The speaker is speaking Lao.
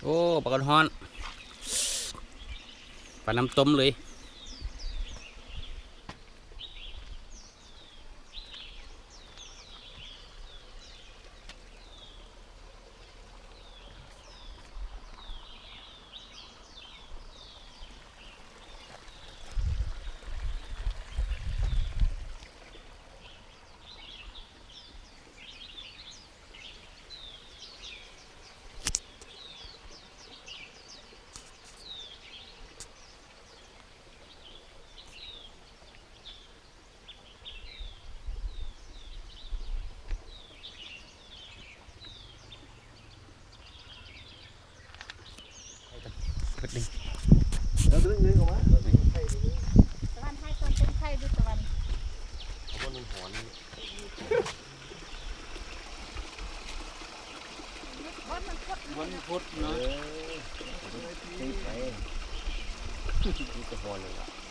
ໂອ້ ປາກກາດຮ້ອນ ປານ້ຳຕົ້ມເລີຍ. ເອົາຕົວນີ້ອອກມາ ຕາວັນໃຫ້ຕອນເປັນໄຂ່ດູຕາວັນ ເອົາບໍ່ ມັນຮ້ອນ ວັນພຸດເນາະ ເອີ ຕິດໄປ ມັນກໍຮ້ອນນັ້ນລະ.